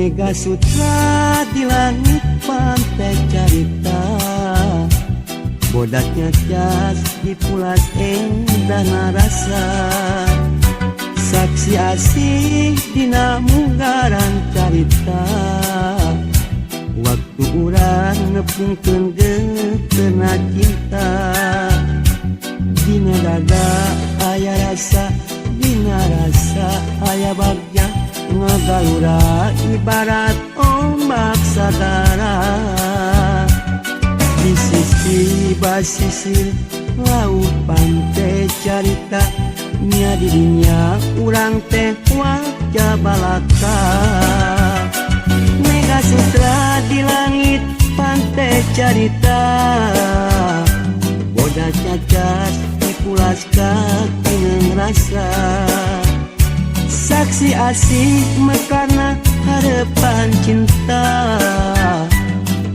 Mega Sutra di langit pantai carita, bodaknya cas di pulas endah narasa. Saksi asih dina munggaran carita, waktu urang nepungkeun geuteuhna cinta. Dina dada aya rasa, dina rasa aya bagja, ngagalura ibarat ombak sagara. Di sisi basisir laut pantai carita, nya didinya urang teh wajah balaka. Mega Sutra di langit pantai carita, bodas cacas dipulas kaki rasa. Saksi asih mekarna harapan cinta,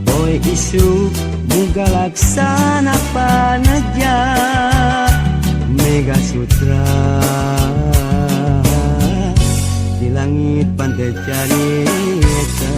poe isuk muga laksana paneja. Mega Sutra di langit pantai carita.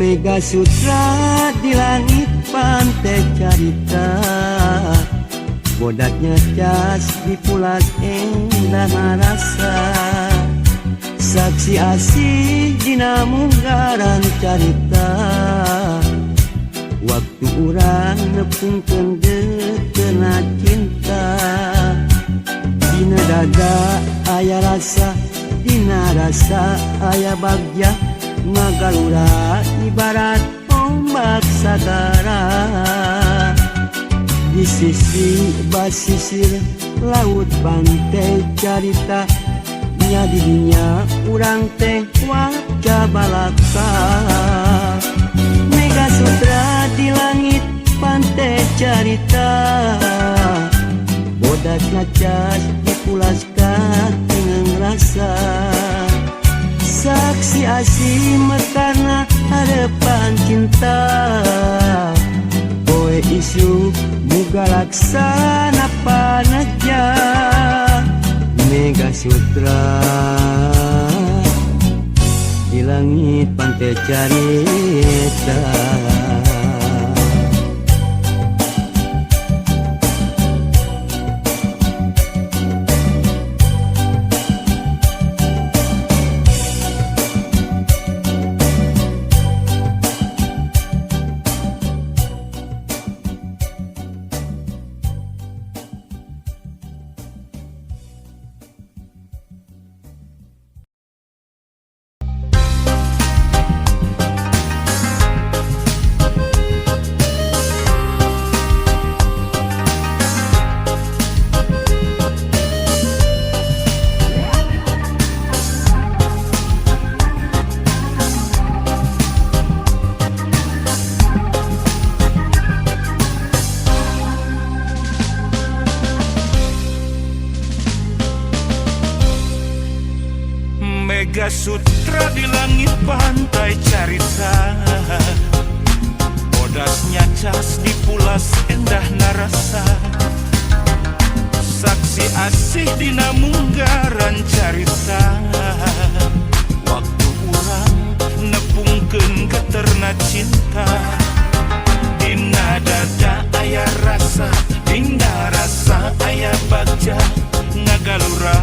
Mega Sutra di langit pantai carita, bodaknya cas di pulas endah rasa. Saksi asih dina munggaran carita, waktu urang nepungkeun geuteuhna cinta. Dina dada aya rasa, dina rasa aya bagja, ngagalura ibarat ombak sagara. Di sisi basisir laut pantai carita, nya didinya urang teh wajah balaka. Mega Sutra di langit pantai carita, bodas ngacas dipulas kaki rasa. Saksi asih mekarna harapan cinta, poe isuk muga laksana paneja. Mega Sutra di langit pantai carita. Mega Sutra di langit pantai carita, bodasnya cas di pulas endah narasa. Saksi asih dina munggaran carita, waktu urang nepungkeun geterna cinta. Dina dada aya rasa, dina rasa aya bagja, ngagalura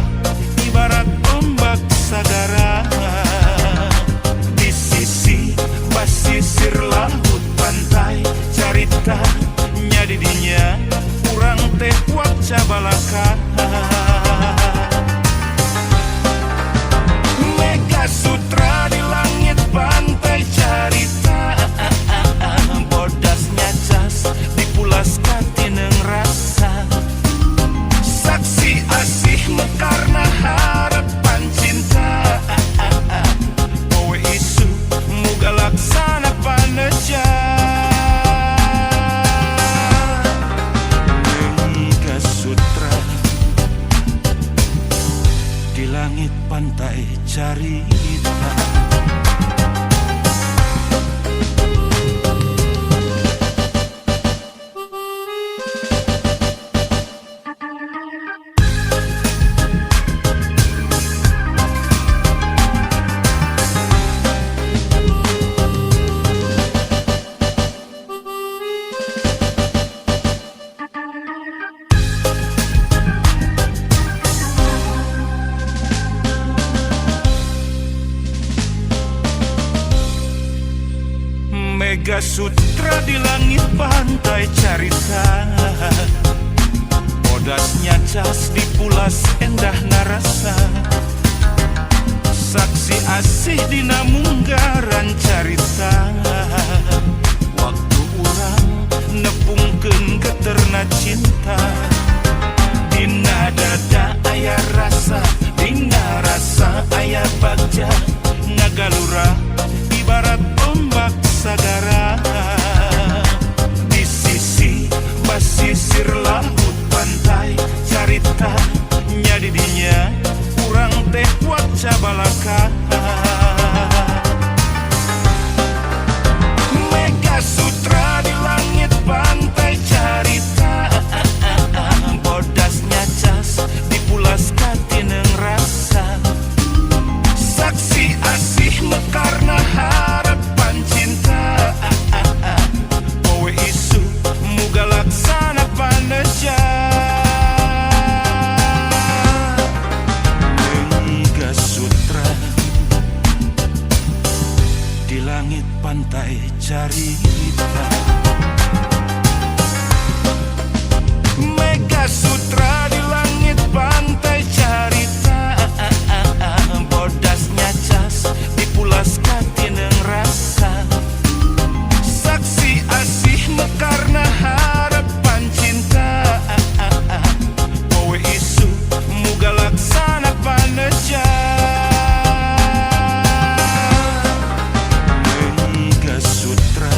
ibarat ombak sagara. Di sisi basisir laut pantai carita, nya didinya urang teh waca balaka. carita. Mega Sutra di langit pantai carita, bodasnya cas dipulas endah narasa, saksi asih dina munggaran carita. Waktu urang nepungkeun geterna cinta, dina dada aya rasa, dina rasa aya bagja, ngagalura ibarat ombak sagara. Di sisi basisir laut pantai carita, nyadidinya urang teh waca balaka. Mega Sutra di langit pantai carita, bodasnya cas dipulas katineng rasa, saksi asih mekarna harapan cinta. Poe isu muga laksana paneja. Mega Sutra di langit pantai carita. Mega Sutra di langit pantai carita, bodasnya cas dipulas katineng rasa, saksi asih mekarna harapan cinta. Poe isu muga laksana paneja. Mega Sutra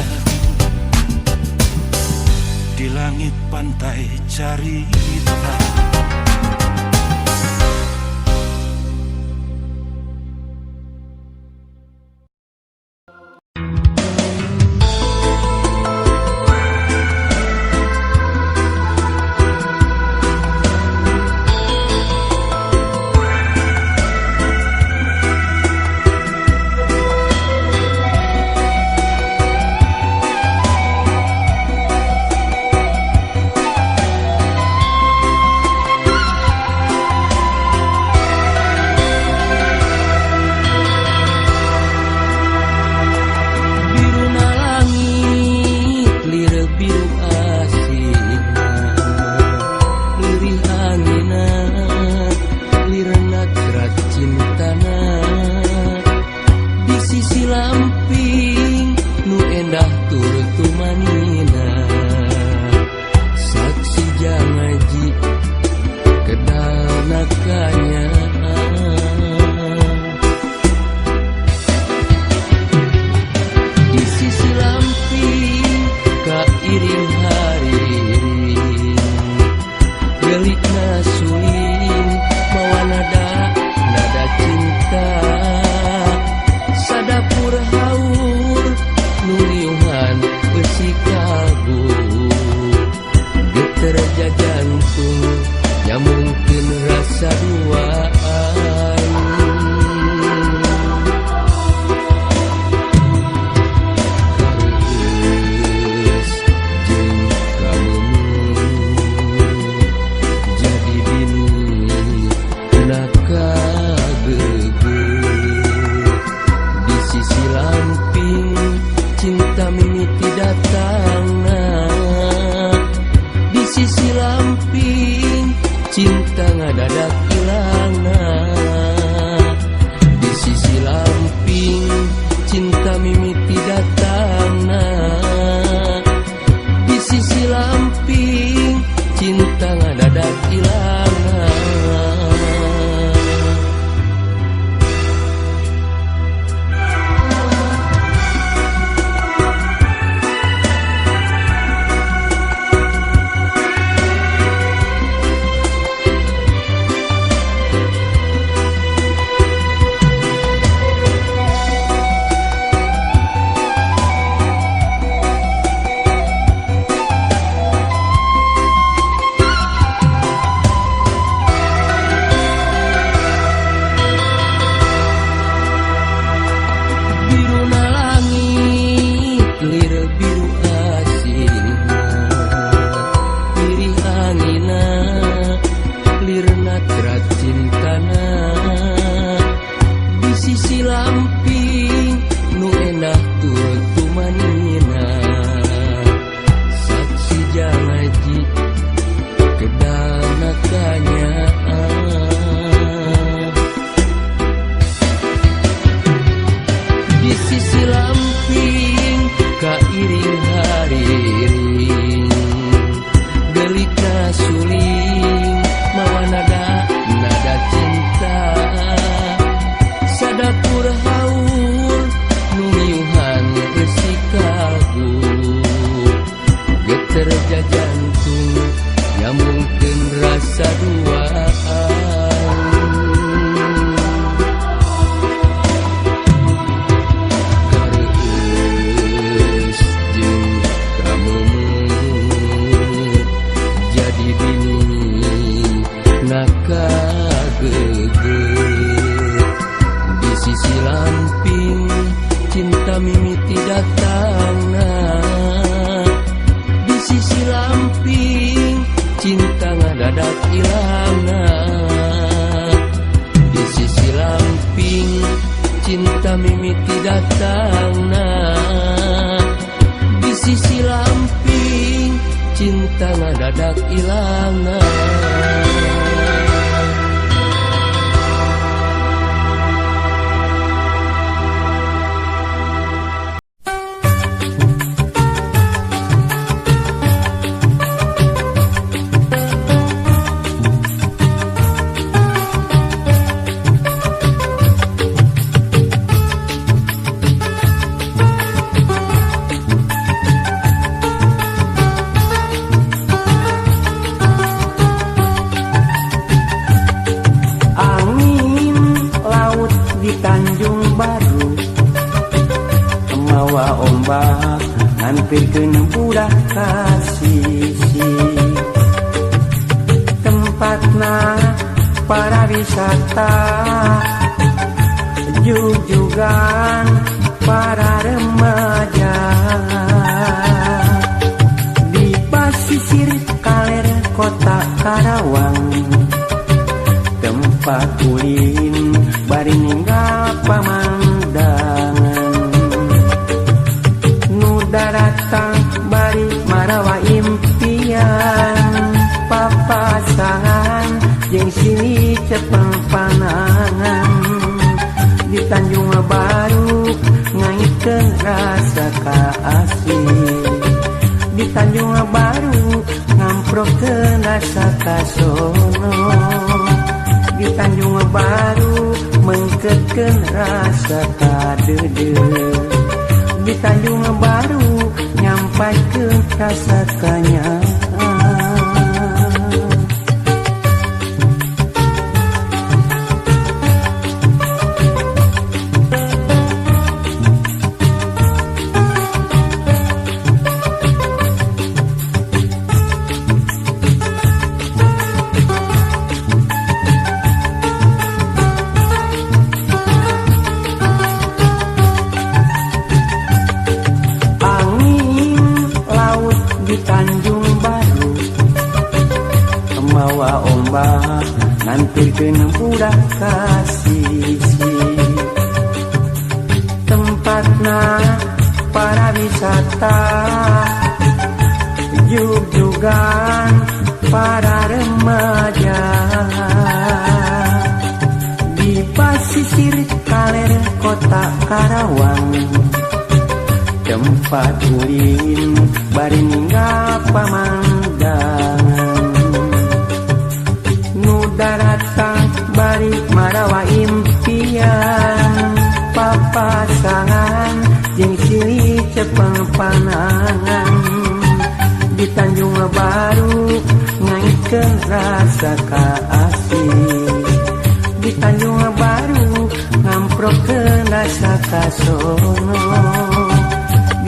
Sisi lamping nu endah tur tumanina, saksi janaji kedana kanyaah. Di sisi lamping kairing hariring, gelikna suling mawa nada nada cinta, sadapur haur nu miuhan eusi kaguh, geter jajantung nyambungkeun rasa duaan. Kareueus jeung kameumeup jadi bini nakageugeup. Di sisi lamping cinta mimiti datangna, di sisi lamping cinta ngadadak ilangna, di sisi lamping cinta mimiti datangna, di sisi lamping cinta ngadadak ilangna. Angin laut di Tanjung Baru mawa ombak ngampirkeun budak ka sisi, tempatna para wisata jujugan para remaja. Di pasisir kaler kota Karawang, tempat ulin bari ninggal pamandangan, nu daratang bari marawa impian, papasangan jeung sini cepeng panangan. Di Tanjung Baru ngaitkeun rasa kaasih, di Tanjung Baru ngamprokeun rasa kasono, di Tanjung Baru mengketkeun rasa kadeudeuh, di Tanjung Baru nyampaikeun rasa kanyaah. Angin laut di Tanjung Baru mawa ombak ngantirkeun budak ka sisi, tempatna para wisata jujugan para remaja. Di pasisir kaler kota Karawang, tempat ulin bari ninggal pamandangan, nu daratang bari marawa impian, papasangan jeung silih cepeng panangan. Di Tanjung Baru ngaitkeun rasa kaasih, di Tanjung Baru ngamprokeun rasa kasono,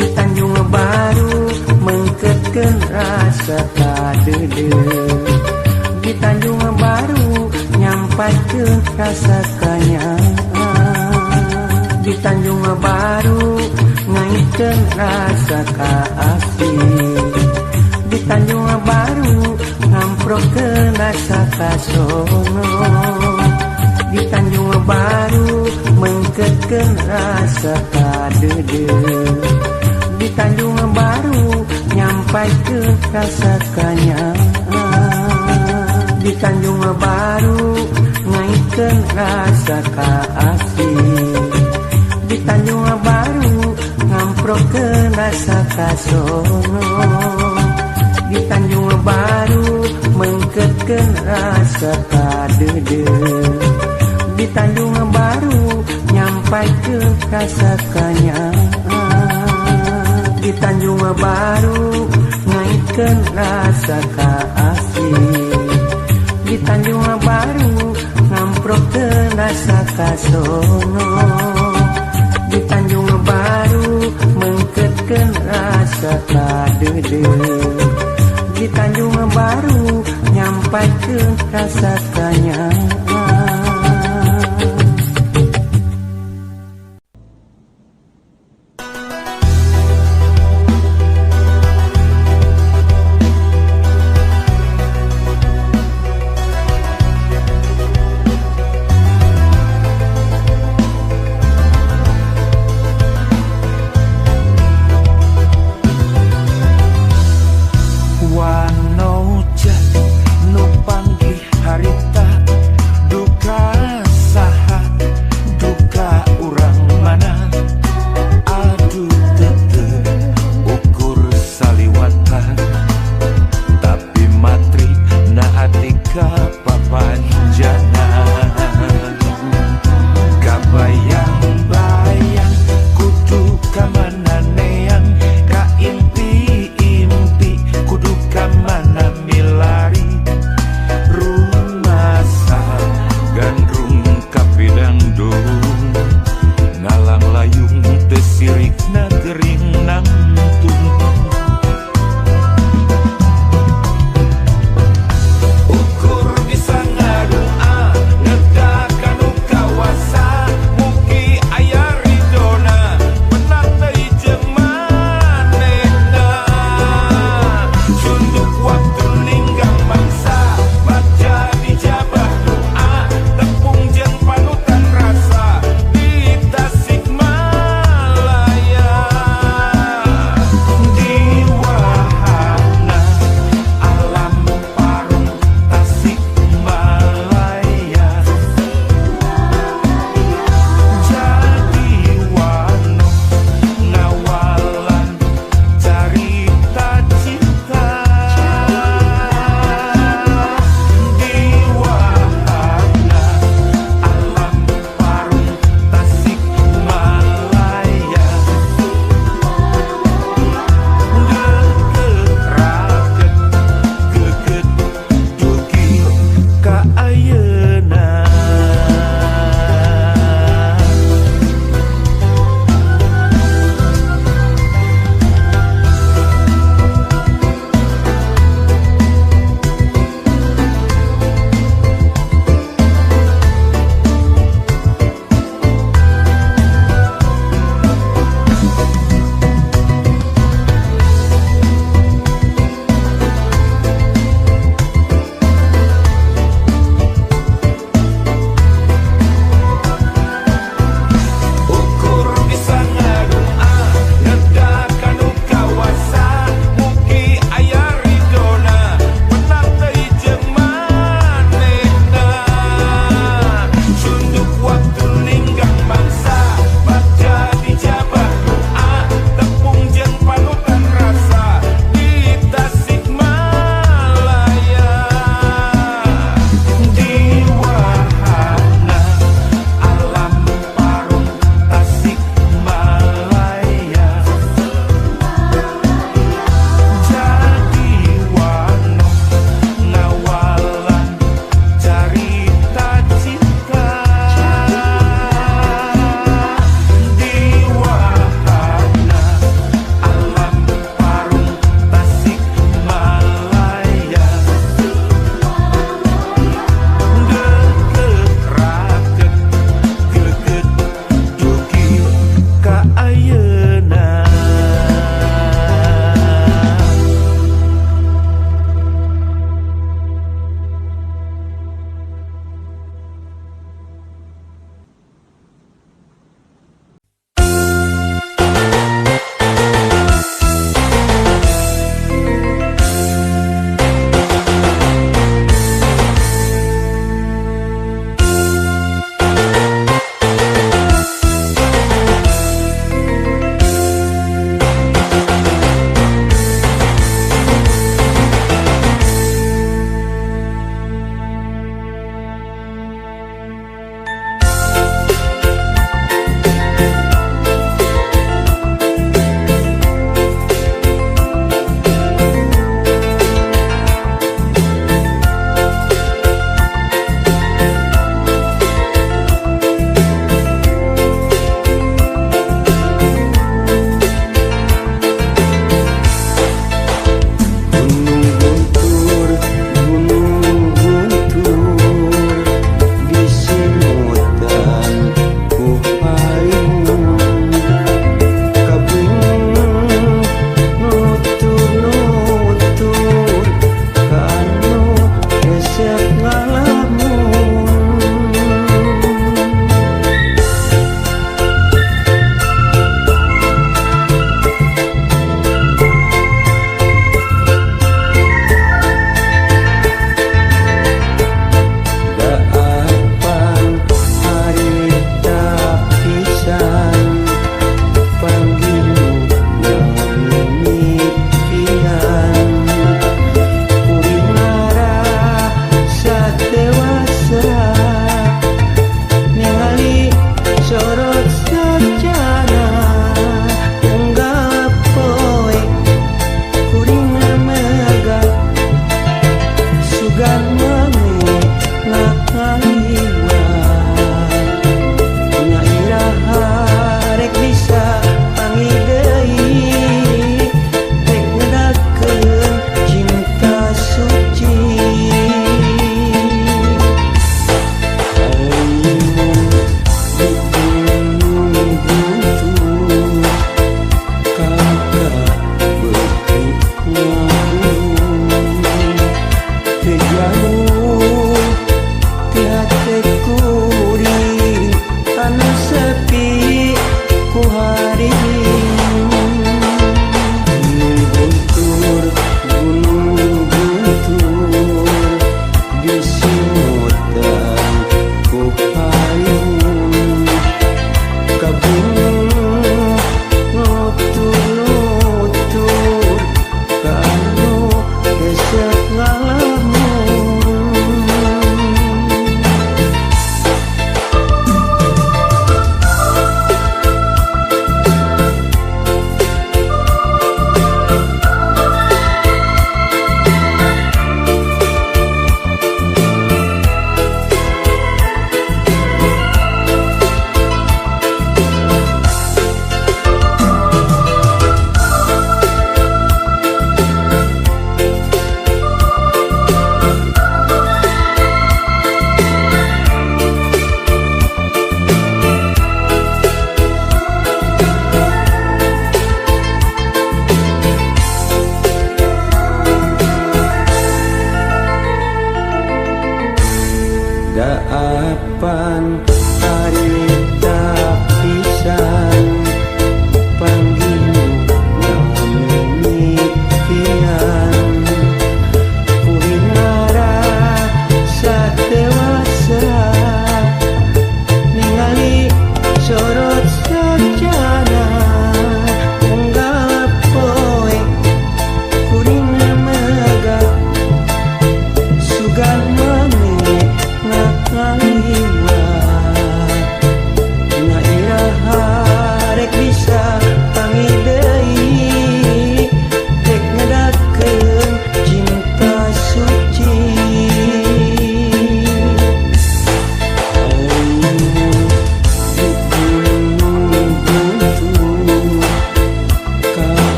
di Tanjung Baru mengketkeun rasa kadeudeuh, di Tanjung Baru nyampaikeun rasa kanyaah. Di Tanjung Baru ngaitkeun rasa kaasih, di Tanjung Baru ngamprokeun rasa kasono, di Tanjung Baru mengketkeun Ngaitkeun rasa kadeudeuh di Tanjung Baru nyampaikeun rasa kanyaah di Tanjung Baru ngaitkeun rasa kaasih di Tanjung Baru ngamprokeun rasa kasono di Tanjung Baru mengketkeun rasa kadeudeuh di Tanjung Baru nyampaikeun rasa kanyaah di Tanjung Baru ngaitkeun rasa kaasih di Tanjung Baru ngamprokeun rasa kasono di Tanjung Baru mengketkeun rasa kadeudeuh di Tanjung Baru nyampaikeun rasa kanyaah. Wanoja nu panggih harita.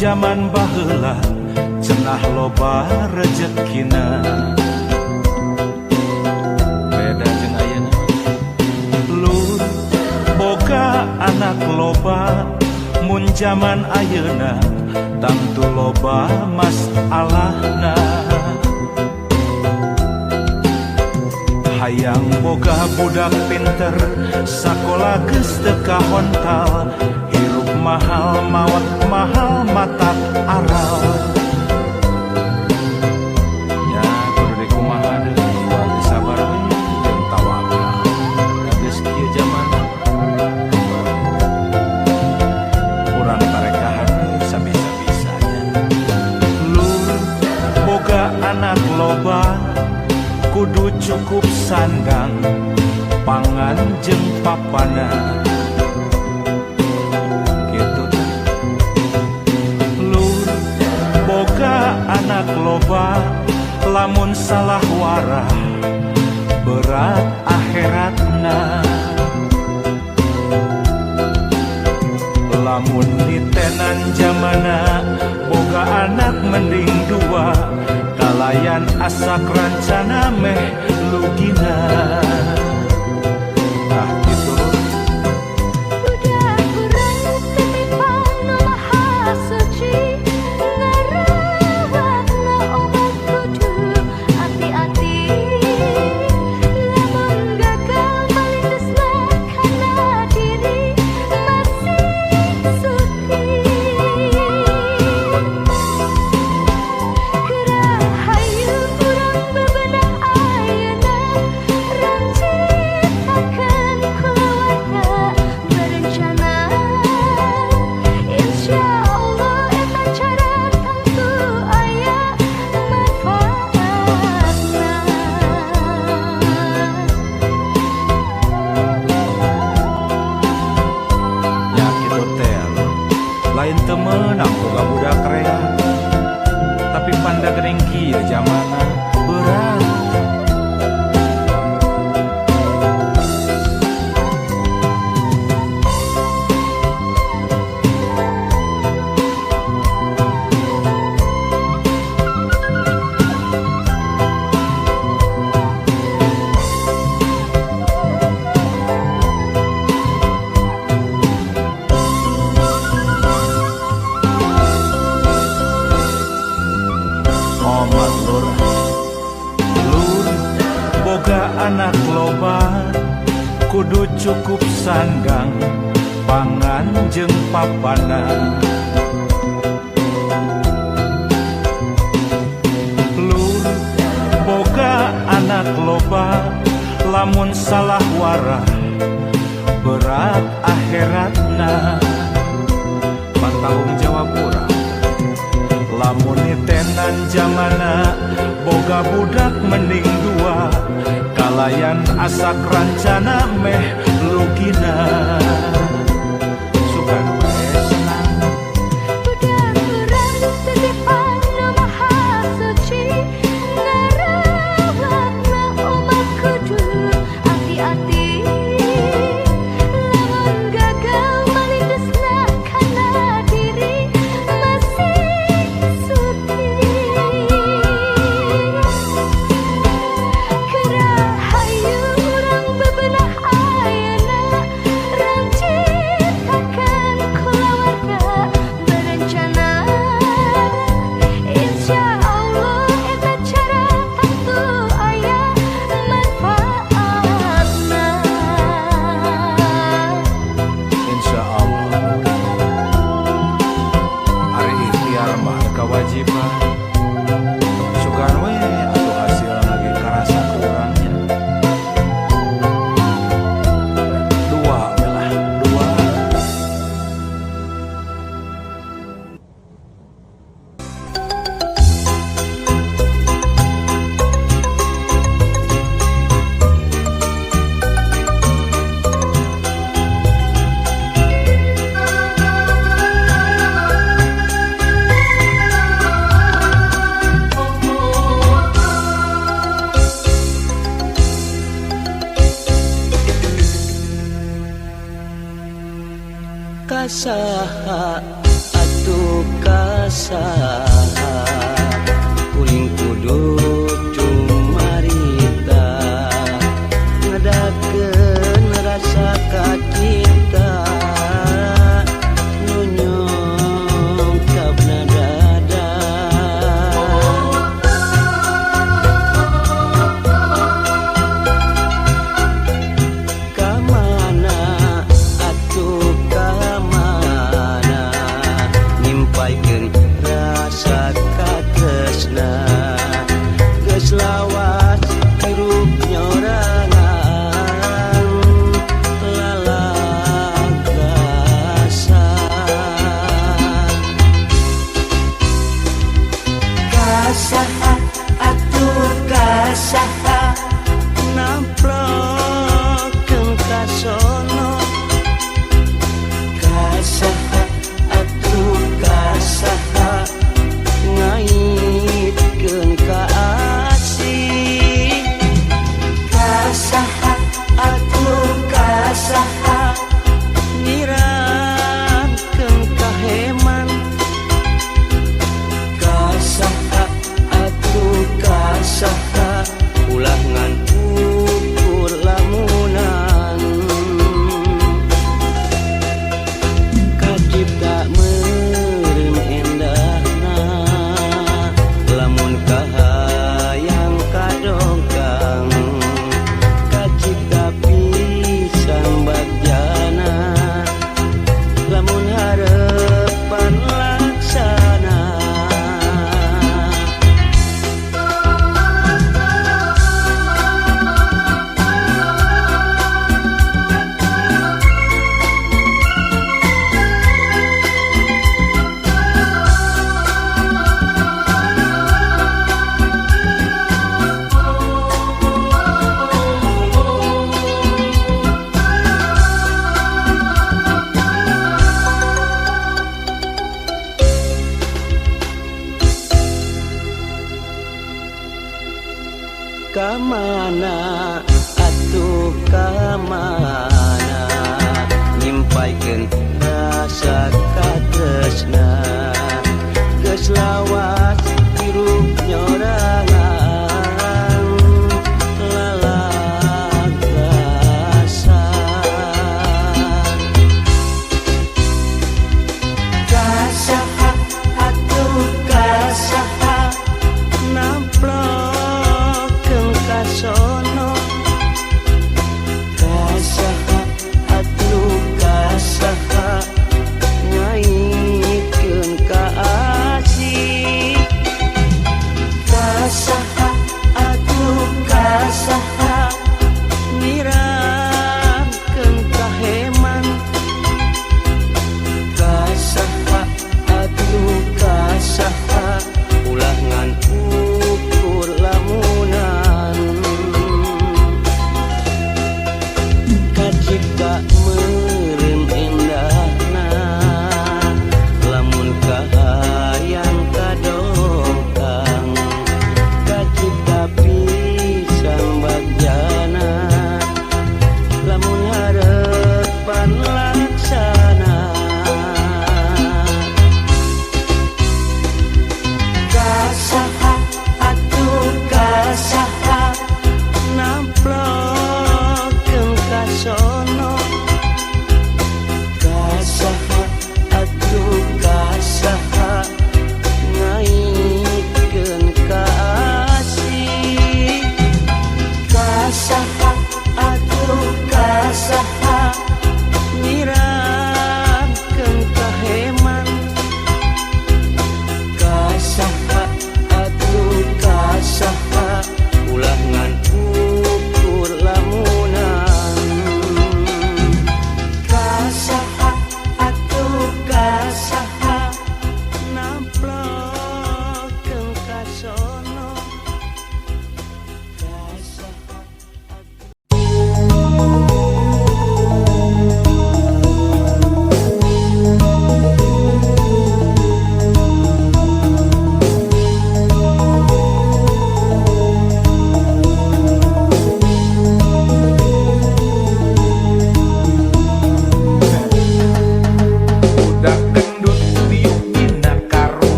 Jaman baheula cenah loba rezekina. Beda jeung ayeuna. Lur, boga anak loba mun jaman ayeuna tangtu loba masalahna. Hayang boga budak pinter, sakola geus teu kahontal, hirup mahal maot mahal matak aral. Ya kudu dikumaha deui, geus sabar we jeung tawakal. Da geus kieu jaman urang tarekahan we sabisa-bisanya. Lur, boga anak loba kudu cukup sandang, pangan jeung papana. Kitu teh. Lur, boga anak loba lamun salah warah berat akhiratna. Lamun nitenan jamana boga anak mending dua, kalayan asak rancana meh lugina. Tah kitu. Budak urang titipan Nu Maha Suci, ngarawatna omat kudu ati-ati. Lamun gagal malindesna kana diri masih suci. Geura hayu urang bebenah ayeuna, rangciptakeun kulawarga berencana. Insya Allah eta cara tangtu aya manfaatna. Ya kitu teh lur. Lain teu meunang boga budak rea, tapi panda geuning kieu jamana berat. Omat lur. Lur, boga anak loba kudu cukup sandang, pangan jeung papana. Lur, boga anak loba lamun salah warah berat akhiratna. Pan tanggung jawab urang. Lamun nitenan jamana boga budak mending dua, kalayan asak rancana meh lugina. Sugan we senang. Budak urang titipan Nu Maha Suci, ngarawatna omat kudu ati-ati. Lamun gagal malindesna kana diri masih suci. Geura hayu urang bebenah ayeuna, rangciptakeun kulawarga berencana. Insya Allah eta cara tangtu aya manfaatna. Insya Allah. Ari ikhtiar mah kewajiban. Sugan we atuh hasilna ge karasa ku urang nya. Dua we lah, dua. Kasaha atuh ka Saha kuring kudu cumarita ngedakeun rasa kacinta nu nyungkapna dada. Kamana atuh kamana nyimpaikeun rasa katresna geus lawas hirup nyorangan lalagasan. Kasaha atuh kasaha namplokeun kasono? Kasaha atuh kasaha ngaitkeun ka asih? Kasaha atuh kasaha nyiramkeun kaheman? Kasaha atuh kasaha ulah ngan ukur lamunan? Kacipta meureun endahna lamun kahayang kadongkang, kacipta pisan bagjana lamun harepan laksana. Kamana atuh kamana nyimpaikeun rasa katresna geus lawas hirup nyorangan lalagasan. Kasaha atuh kasaha namplokeun kasono? Kasaha atuh kasaha ngaitkeun ka asih? Kasaha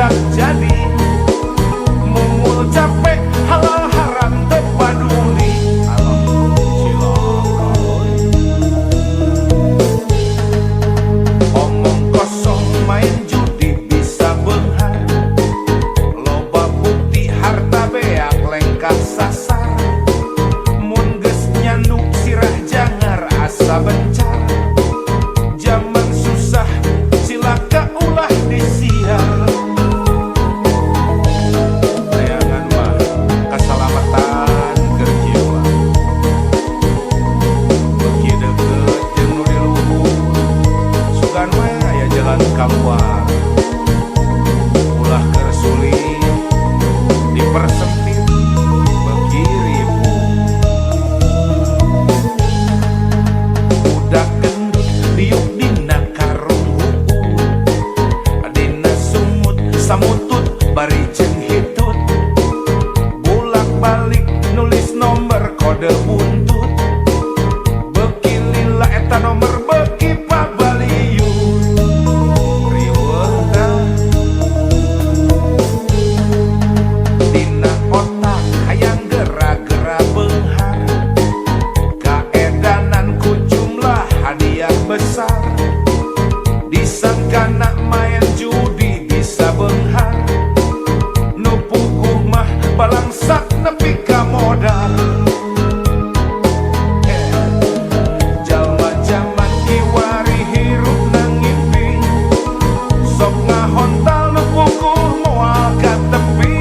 ngadadak jadi. Mumul capek halal haram teu paduli. Alah, cilaka euy. Omong kosong main judi bisa beunghar. Loba bukti harta beak lengkah sasar. Mun geus nyandu sirah jangar asa bencar. Jaman susah cilaka ulah disiar. Tayangan mah kasalamatan keur jiwa. Beuki deukeut jeung nu di luhur, sugan we aya jalan kaluar. Ulah keur sulit dipersempit beuki ripuh. Budak gendut diuk dina karung huut, dina sumut samutut bari jeung hitut. Bulak-balik nulis nomor kode buntut. Beuki lila eta nomor beuki pabaliut. Riweuh tah. Dina otak hayang gera-gera beunghar. Kaedanan ku jumlah hadiah besar. Disangkana main judi bisa beunghar. Nu puguh mah balangsak nepi ka modar. Jalma jaman kiwari hirup ngimpi. Sok ngahontal nu puguh moal ka tepi.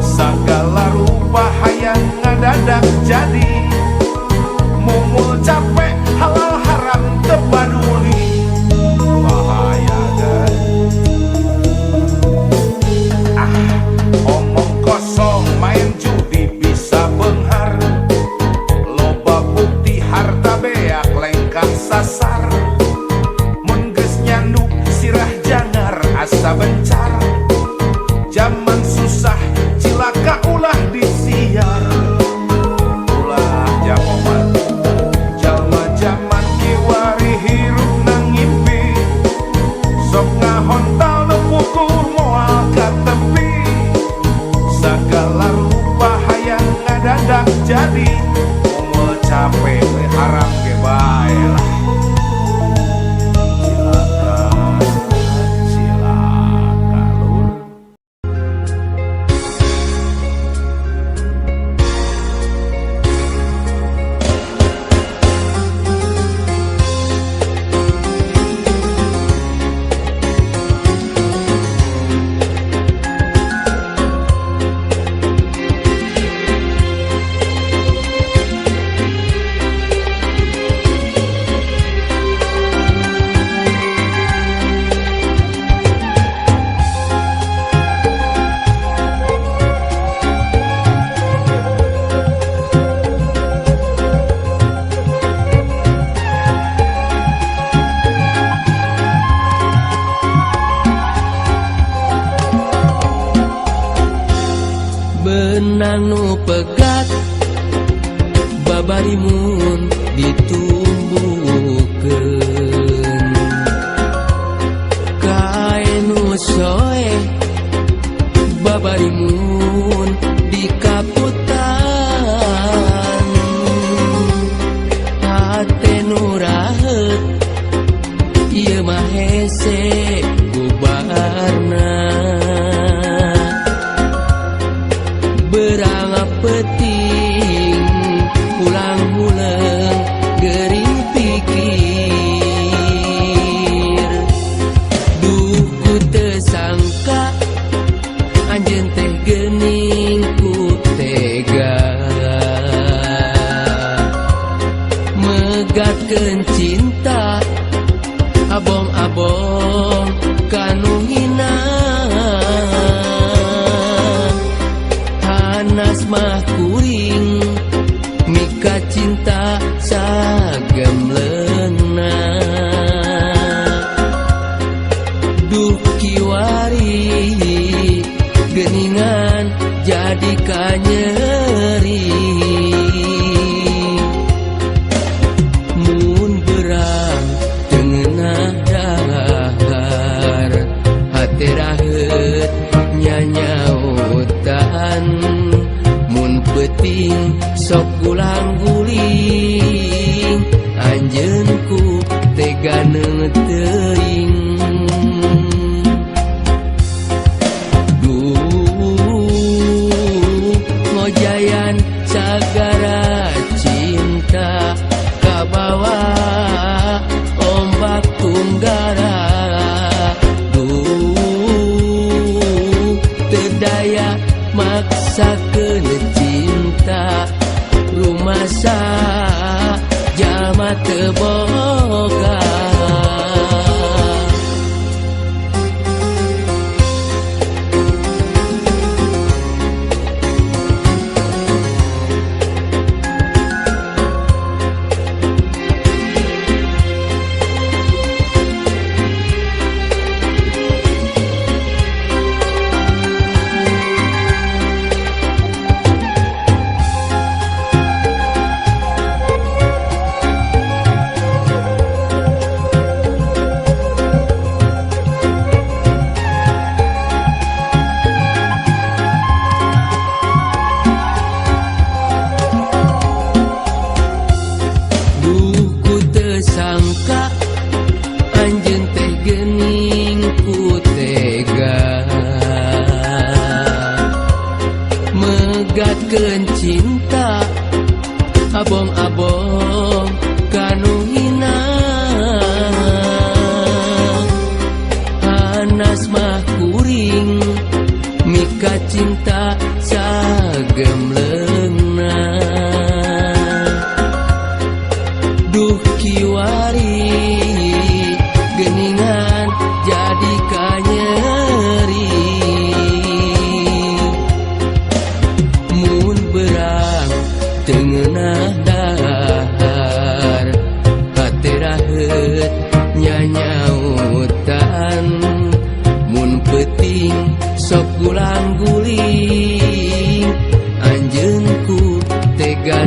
Sagala rupa hayang ngadadak jadi. Mumul capek halal haram teu paduli. Bahaya kan. Ah, omong kosong main judi bisa beunghar. Loba bukti harta beak lengkah sasar. Mun geus nyandu sirah jangar asa bencar. Jaman susah cilaka ulah disiar. Ulah jagoman. Jalma jaman kiwari hirup ngimpi. Sok ngahontal nu puguh moal ka tepi. Sagala rupa hayang ngadadak jadi. Mumul capek we haram ge bae lah. Cilaka, cilaka lur. Benang nu pegat babarimun ditumbuhkeun. Kain nu soeh babarimun dikaputan. Hate nu raheut ieu mah hese bubarna. Berang peting pulang huleung gering pikir. Duh ku teu sangka anjeun teh geuning ku tega. Megatkeun cinta abong-abong kanu hina. Hanas mah kuring mika cinta sagemleungna. Duh kiwari geuningan jadi kanyeri. Mun berang teu ngeunah dahar. teuing. Duh ngojayan sagara cinta kabawa ombak tunggara. Duh teu daya maksakeun cinta rumasa jalma teu boga. Duh ku teu sangka anjeun teh geuning ku tega megatkeun cinta abong-abong kanu hina. Hanas mah kuring mika cinta sagemleungna. Duh kiwari geningan jadi kanyeri. Mun berang teu ngeunah dahar hate raheut nyanyautan. Mun peuting sok gulang-guling anjeun ku tega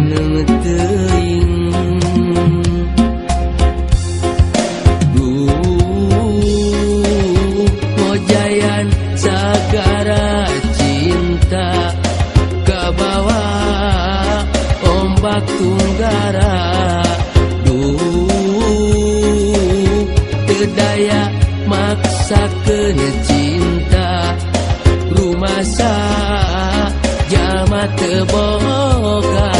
teuing. Duh ngojayan sagara cinta kabawa ombak tunggara. Duh teu daya maksakeun cinta rumasa jalma teu boga.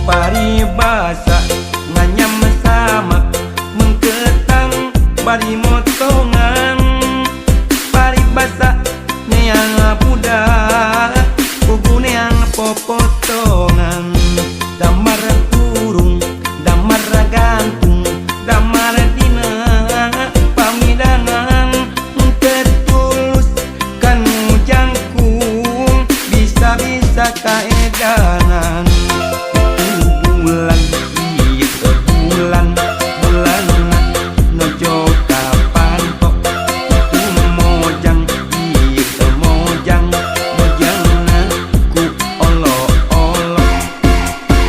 Paribasa nganyam samak mengketang bari motongan. Paribasa neang budak kugu neang popotongan. Damar kurung damar gantung damar dina pamidangan. Tetulus kanu jangkung bisa-bisa kaedanan. Bulan ieu bulan bulanna nojo kapantok. Itu mojang ieu mojang mojangna ku olo-olo.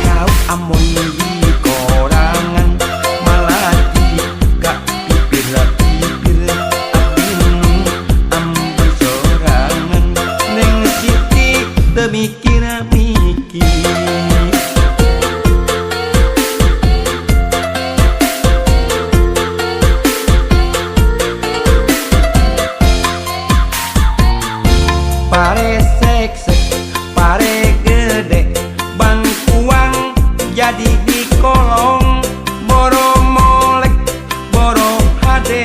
Kau amon di korangan malati ka pipir-pipir abdi nu ambon sorangan. Neng Siti teu mikir-mikir. Pare seksek, pare gede, bangkuang jadi di kolong. Boro molek, boro hade,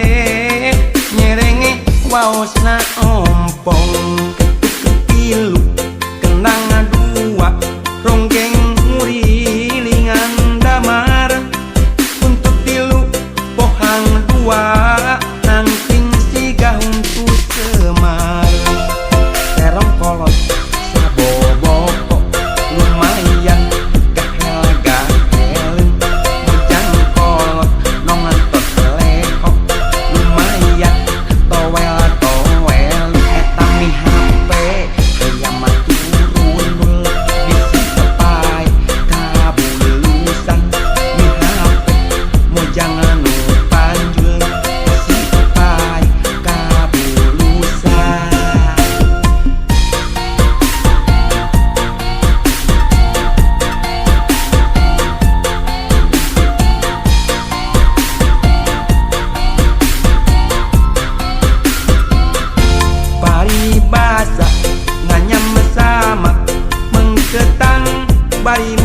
nyerenge waosna ompong. Ketuk kepilu, kenangan Kamari.